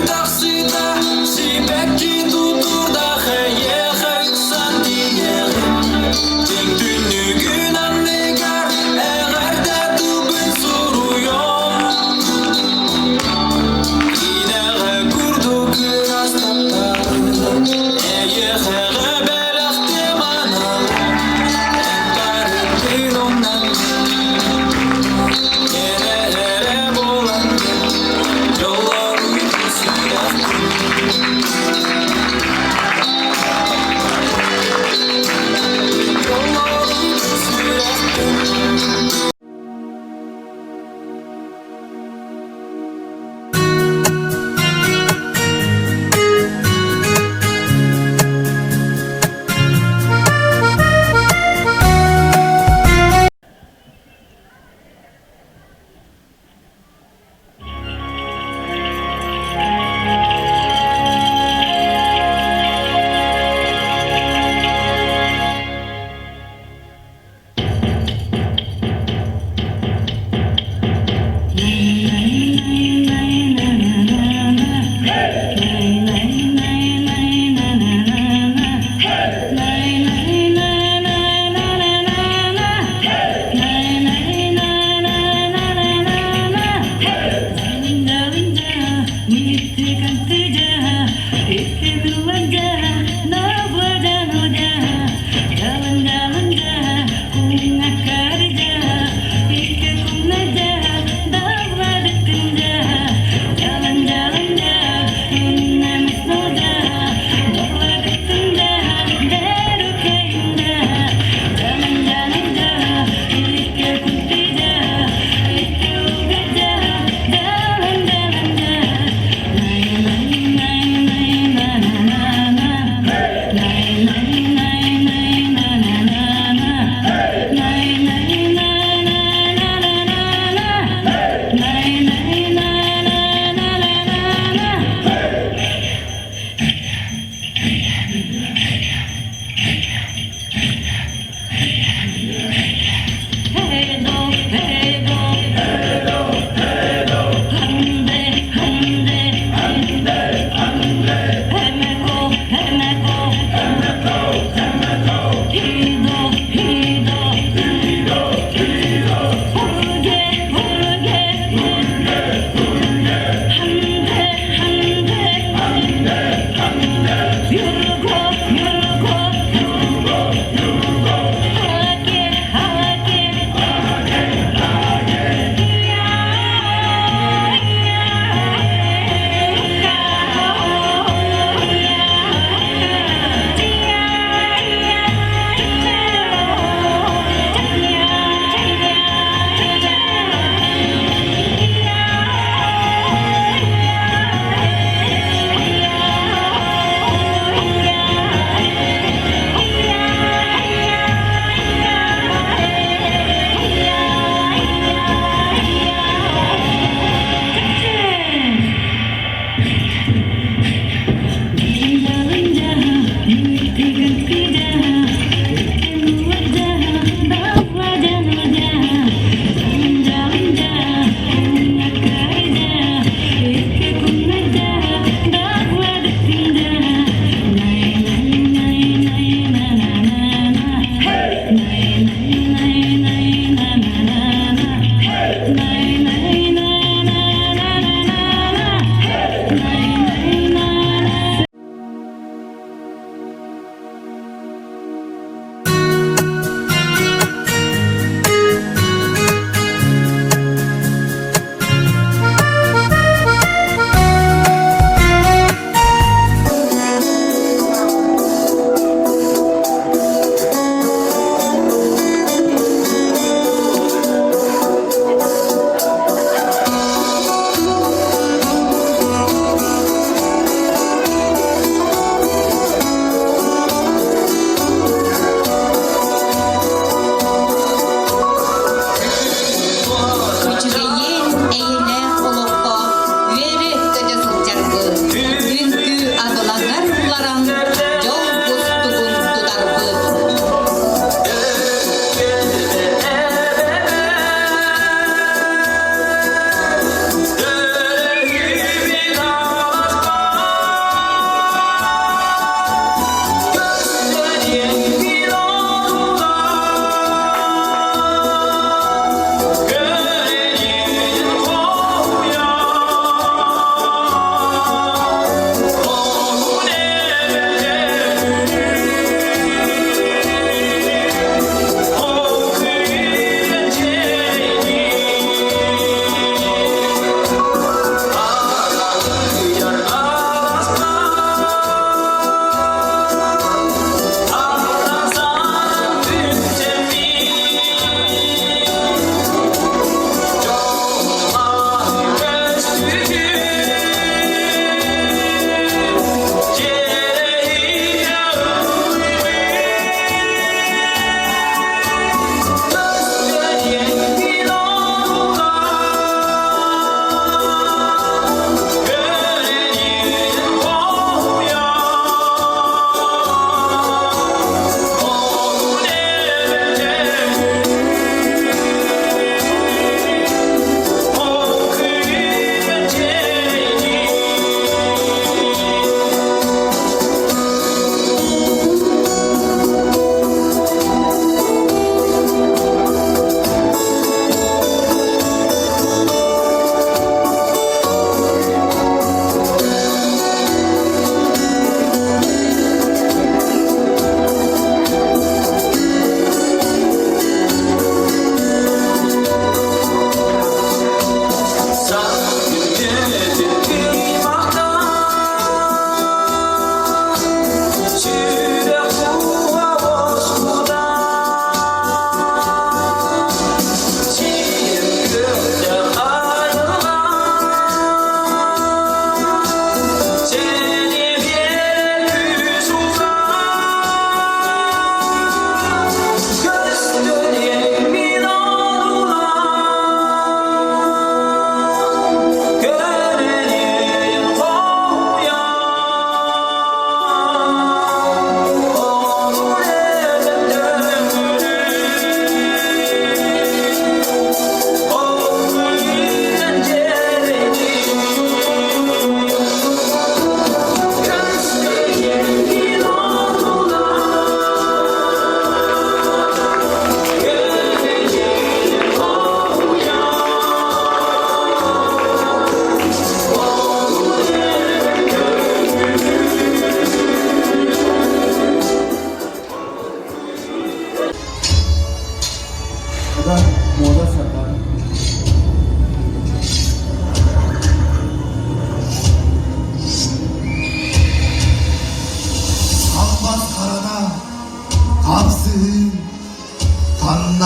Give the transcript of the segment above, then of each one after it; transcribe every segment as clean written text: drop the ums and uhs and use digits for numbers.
тахсыыта сибэкки тутуурдаах эйиэхэ ыксан тиийэҕин. Дьиҥ түннүгүн анныгар эҕэрдэ тылбын суруйуом. Киинэҕэ курдук ыраас тапталым, эйиэхэҕэ бэлэхтиэм аналым. Эн барытын умнан Эрэ эрэ буолан дьоллоруйду сүрэхпин. Дьоллоруйду сүрэхпин.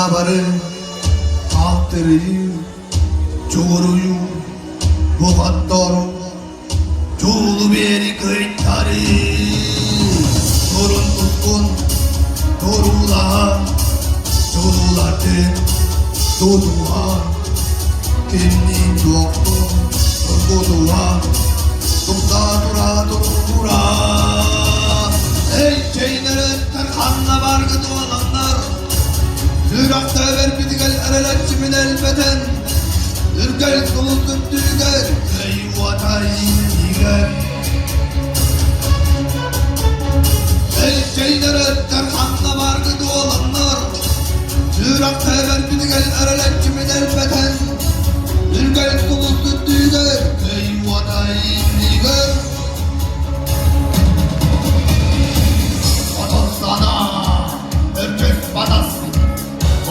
Манна бары хаалтырыйыы, чугуруйуу, бухаттору, чуулу биэри кыйтарыы, турун тускун, туруулаһа, чулуулардын тутуһа, кимниин туохтун тургутуһа, тупса тура турура. Эй, чэйнэреттер ханна баргыт уоланнар, Сүрэхтэ бэрбитигэр эрэлэччимин элбэтэн, Үргэл сулус үрдүгэр, Эй уотай иннигэр. Эй, чэйнэреттер ханна баргыт уоланнар, Сүрэхтэ бэрбитигэр эрэлэччимин элбэтэн, Үргэл сулус үрдүгэр, Эй уотай иннигэр. Отон өрчөс батас,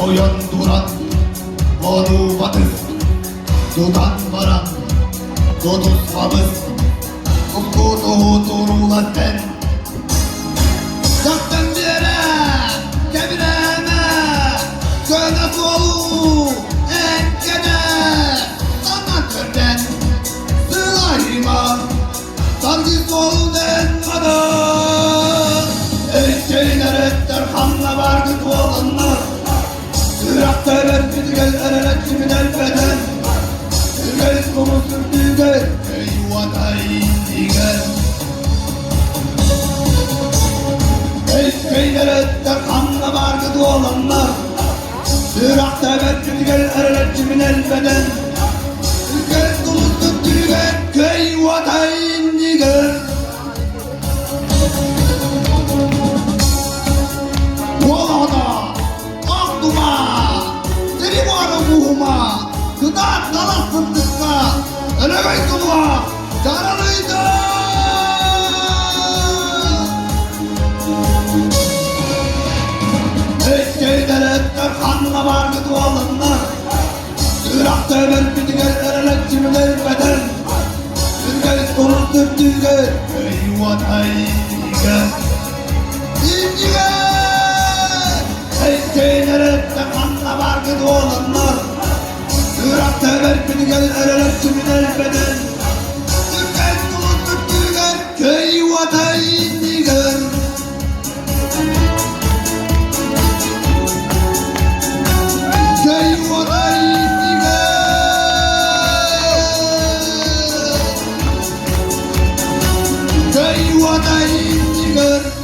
ойон туран, ону батыс, тутан баран, тутус хабыс, тускутуһу туруулаттен. Дьахтан биэрэ, кэбирээмэ, көнө суолу, эҥкэнэ, сана көрден, сылайыма, Саргы суолунан манан Өйдөйнөрөттөр ханна бааргыт уоланнар Сүрэхтэр өрбүтүгэр эрэлэччимин элбэтэн Үгэл кумус үрдүгэр өй уотай иннигэр Өйдөйнөрөттөр ханна бааргыт уоланнар Сүрэхтэр өрбүтүгэр эрэлэччимин элбэтэн Үгэл кумус үрдүгэр көй уотай иннигэр Уолаҕына, охтума, сири-буору мууһума, кытаат талах сырдыкка, өрөгөй тулуга, дьаралыйда! Өйдөйдөрөттөр ханна бааргыт уоланнар, сүрэхтэ бэрбитигэр эрэлэччимин өлбөтөн, үргэл турун түрдүүгэр, өй уотай Иннигэр! Өйдөйдөрөттөр ханна бааргыт уоланнар, сүрэхтэ бэрбитигэр эрэлэччимин өлбөтөн, үргэл турун түрдүүгэр, көй уотай иннигэр. Көй уотай иннигэр! Көй уотай иннигэр!